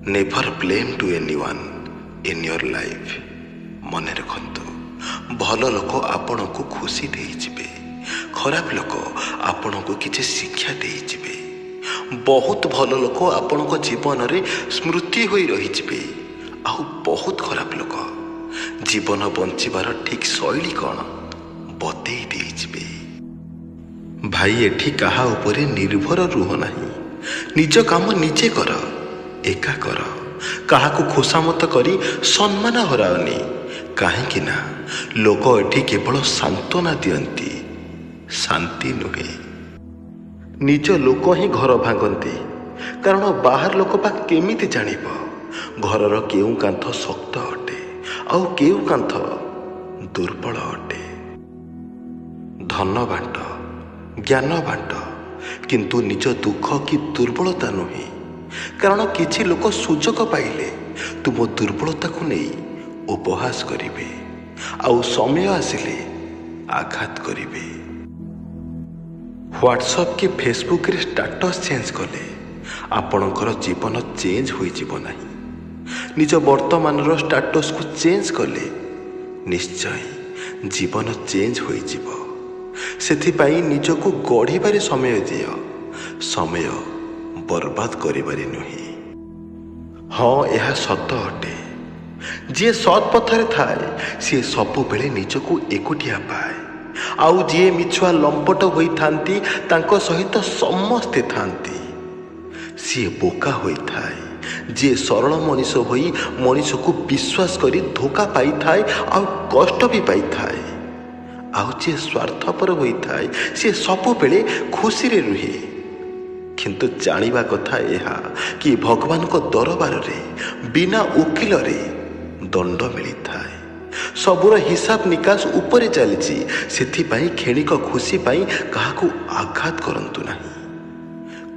Never blame to anyone in your life. ମନେ ରଖନ୍ତୁ, ଭଲ ଲୋକ ଆପଣଙ୍କୁ ଖୁସି ଦେଇଯିବେ, ଖରାପ ଲୋକ ଆପଣଙ୍କୁ କିଛି ଶିକ୍ଷା ଦେଇଯିବେ। ବହୁତ ଭଲ ଲୋକ ଆପଣଙ୍କ ଜୀବନରେ ସ୍ମୃତି ହୋଇ ରହିଯିବେ, ଆଉ ବହୁତ ଖରାପ ଲୋକ ଜୀବନ ବଞ୍ଚିବାର ଠିକ୍ ଶୈଳୀ କ'ଣ ବତେଇ ଦେଇଯିବେ। ଭାଇ, ଏଠି କାହା ଉପରେ ନିର୍ଭର ରୁହ ନାହିଁ। ନିଜ କାମ ନିଜେ କର, ଏକା କର। କାହାକୁ ଖୋସାମତ କରି ସମ୍ମାନ ହରାଅନି, କାହିଁକି ନା ଲୋକ ଏଠି କେବଳ ସାନ୍ତ୍ୱନା ଦିଅନ୍ତି, ଶାନ୍ତି ନୁହେଁ। ନିଜ ଲୋକ ହିଁ ଘର ଭାଙ୍ଗନ୍ତି, କାରଣ ବାହାର ଲୋକ ବା କେମିତି ଜାଣିବ ଘରର କେଉଁ କାନ୍ଥ ଶକ୍ତ ଅଟେ ଆଉ କେଉଁ କାନ୍ଥ ଦୁର୍ବଳ ଅଟେ। ଧନ ବାଣ୍ଟ, ଜ୍ଞାନ ବାଣ୍ଟ, କିନ୍ତୁ ନିଜ ଦୁଃଖ କି ଦୁର୍ବଳତା ନୁହେଁ। କାରଣ କିଛି ଲୋକ ସୁଯୋଗ ପାଇଲେ ତୁମ ଦୁର୍ବଳତାକୁ ନେଇ ଉପହାସ କରିବେ, ଆଉ ସମୟ ଆସିଲେ ଆଘାତ କରିବେ। ହ୍ୱାଟ୍ସଆପ୍ କି ଫେସବୁକ୍ରେ ଷ୍ଟାଟସ୍ ଚେଞ୍ଜ କଲେ ଆପଣଙ୍କର ଜୀବନ ଚେଞ୍ଜ ହୋଇଯିବ ନାହିଁ। ନିଜ ବର୍ତ୍ତମାନର ଷ୍ଟାଟସ୍କୁ ଚେଞ୍ଜ କଲେ ନିଶ୍ଚୟ ଜୀବନ ଚେଞ୍ଜ ହୋଇଯିବ। ସେଥିପାଇଁ ନିଜକୁ ଗଢ଼ିବାରେ ସମୟ ଦିଅ, ସମୟ ବର୍ବାଦ କରିବାରେ ନୁହେଁ। ହଁ, ଏହା ସତ ଅଟେ, ଯିଏ ସତ୍ ପଥରେ ଥାଏ ସିଏ ସବୁବେଳେ ନିଜକୁ ଏକୁଟିଆ ପାଏ, ଆଉ ଯିଏ ମିଛୁଆ ଲମ୍ପଟ ହୋଇଥାନ୍ତି ତାଙ୍କ ସହିତ ସମସ୍ତେ ଥାନ୍ତି। ସିଏ ବୋକା ହୋଇଥାଏ ଯିଏ ସରଳ ମଣିଷ ହୋଇ ମଣିଷକୁ ବିଶ୍ୱାସ କରି ଧୋକା ପାଇଥାଏ ଆଉ କଷ୍ଟ ବି ପାଇଥାଏ। ଆଉ ଯିଏ ସ୍ୱାର୍ଥପର ହୋଇଥାଏ ସିଏ ସବୁବେଳେ ଖୁସିରେ ରୁହେ। କିନ୍ତୁ ଜାଣିବା କଥା ଏହା କି ଭଗବାନଙ୍କ ଦରବାରରେ ବିନା ଓକିଲରେ ଦଣ୍ଡ ମିଳିଥାଏ। ସବୁର ହିସାବ ନିକାଶ ଉପରେ ଚାଲିଛି। ସେଥିପାଇଁ କ୍ଷଣିକ ଖୁସି ପାଇଁ କାହାକୁ ଆଘାତ କରନ୍ତୁ ନାହିଁ,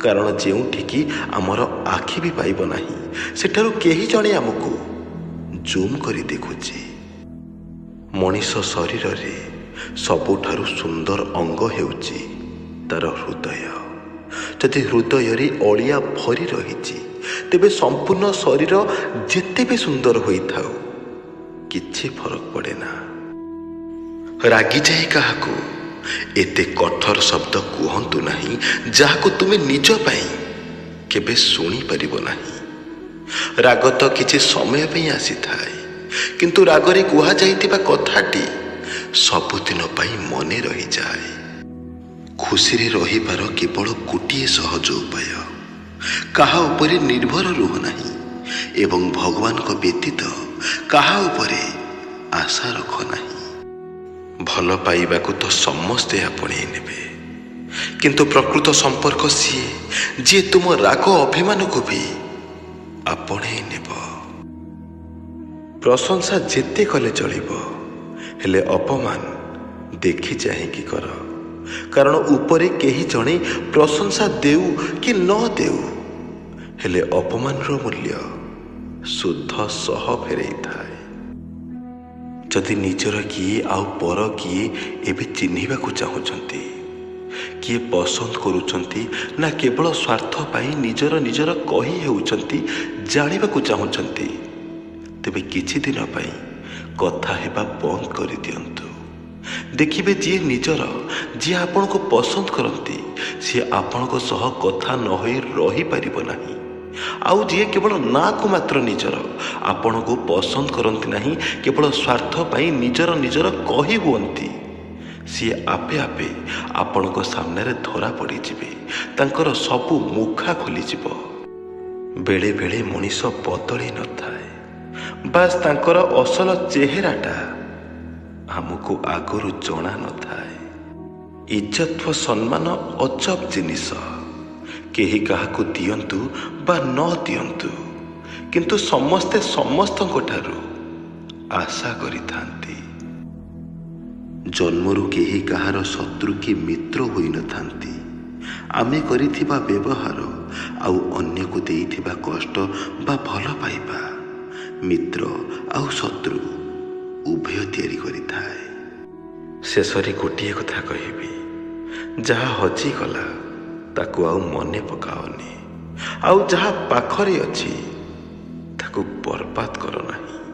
କାରଣ ଯେଉଁଠିକି ଆମର ଆଖି ବି ପାଇବ ନାହିଁ ସେଠାରୁ କେହି ଜଣେ ଆମକୁ ଜୁମ୍ କରି ଦେଖୁଛି। ମଣିଷ ଶରୀରରେ ସବୁଠାରୁ ସୁନ୍ଦର ଅଙ୍ଗ ହେଉଛି ତାର ହୃଦୟ। ଯଦି ହୃଦୟରେ ଅଳିଆ ଭରି ରହିଛି ତେବେ ସମ୍ପୂର୍ଣ୍ଣ ଶରୀର ଯେତେ ବି ସୁନ୍ଦର ହୋଇଥାଉ କିଛି ଫରକ ପଡ଼େ ନା। ରାଗିଯାଇ କାହାକୁ ଏତେ କଠୋର ଶବ୍ଦ କୁହନ୍ତୁ ନାହିଁ ଯାହାକୁ ତୁମେ ନିଜ ପାଇଁ କେବେ ଶୁଣିପାରିବ ନାହିଁ। ରାଗ ତ କିଛି ସମୟ ପାଇଁ ଆସିଥାଏ, କିନ୍ତୁ ରାଗରେ କୁହାଯାଇଥିବା କଥାଟି ସବୁଦିନ ପାଇଁ ମନେ ରହିଯାଏ। ଖୁସିରେ ରହିବାର କେବଳ ଗୋଟିଏ ସହଜ ଉପାୟ, କାହା ଉପରେ ନିର୍ଭର ରୁହ ନାହିଁ ଏବଂ ଭଗବାନଙ୍କ ବ୍ୟତୀତ କାହା ଉପରେ ଆଶା ରଖ ନାହିଁ। ଭଲ ପାଇବାକୁ ତ ସମସ୍ତେ ଆପଣେଇ ନେବେ, କିନ୍ତୁ ପ୍ରକୃତ ସମ୍ପର୍କ ସିଏ ଯିଏ ତୁମ ରାଗ ଅଭିମାନକୁ ବି ଆପଣେଇ ନେବ। ପ୍ରଶଂସା ଯେତେ କଲେ ଚଳିବ, ହେଲେ ଅପମାନ ଦେଖି ଚାହିଁକି କର, କାରଣ ଉପରେ କେହି ଜଣେ ପ୍ରଶଂସା ଦେଉ କି ନ ଦେଉ, ହେଲେ ଅପମାନର ମୂଲ୍ୟ ଶୁଦ୍ଧ ସହ ଫେରେଇଥାଏ। ଯଦି ନିଜର କିଏ ଆଉ ପର କିଏ ଏବେ ଚିହ୍ନିବାକୁ ଚାହୁଁଛନ୍ତି, କିଏ ପସନ୍ଦ କରୁଛନ୍ତି ନା କେବଳ ସ୍ୱାର୍ଥ ପାଇଁ ନିଜର ନିଜର କହି ହେଉଛନ୍ତି ଜାଣିବାକୁ ଚାହୁଁଛନ୍ତି, ତେବେ କିଛି ଦିନ ପାଇଁ କଥା ହେବା ବନ୍ଦ କରିଦିଅନ୍ତୁ। ଦେଖିବେ ଯିଏ ନିଜର, ଯିଏ ଆପଣଙ୍କୁ ପସନ୍ଦ କରନ୍ତି, ସିଏ ଆପଣଙ୍କ ସହ କଥା ନ ହୋଇ ରହିପାରିବ ନାହିଁ। ଆଉ ଯିଏ କେବଳ ନାଁକୁ ମାତ୍ର ନିଜର, ଆପଣଙ୍କୁ ପସନ୍ଦ କରନ୍ତି ନାହିଁ, କେବଳ ସ୍ୱାର୍ଥ ପାଇଁ ନିଜର ନିଜର କହି ହୁଅନ୍ତି, ସିଏ ଆପେ ଆପେ ଆପଣଙ୍କ ସାମ୍ନାରେ ଧରା ପଡ଼ିଯିବେ। ତାଙ୍କର ସବୁ ମୁଖା ଖୋଲିଯିବ। ବେଳେବେଳେ ମଣିଷ ବଦଳି ନଥାଏ, ବାସ୍ ତାଙ୍କର ଅସଲ ଚେହେରାଟା ଆମକୁ ଆଗରୁ ଜଣା ନଥାଏ। ଇଜ୍ଜତ ଓ ସମ୍ମାନ ଅଜବ ଜିନିଷ, କେହି କାହାକୁ ଦିଅନ୍ତୁ ବା ନ ଦିଅନ୍ତୁ, କିନ୍ତୁ ସମସ୍ତେ ସମସ୍ତଙ୍କ ଠାରୁ ଆଶା କରିଥାନ୍ତି। ଜନ୍ମରୁ କେହି କାହାର ଶତ୍ରୁ କି ମିତ୍ର ହୋଇନଥାନ୍ତି। ଆମେ କରିଥିବା ବ୍ୟବହାର ଆଉ ଅନ୍ୟକୁ ଦେଇଥିବା କଷ୍ଟ ବା ଭଲ ପାଇବା ମିତ୍ର ଆଉ ଶତ୍ରୁ ଉଭୟ ତିଆରି କରିଥାଏ। ଶେଷରେ ଗୋଟିଏ କଥା କହିବି, ଯାହା ହଜିଗଲା ତାକୁ ଆଉ ମନେ ପକାଅନି, ଆଉ ଯାହା ପାଖରେ ଅଛି ତାକୁ ବର୍ବାଦ କର ନାହିଁ।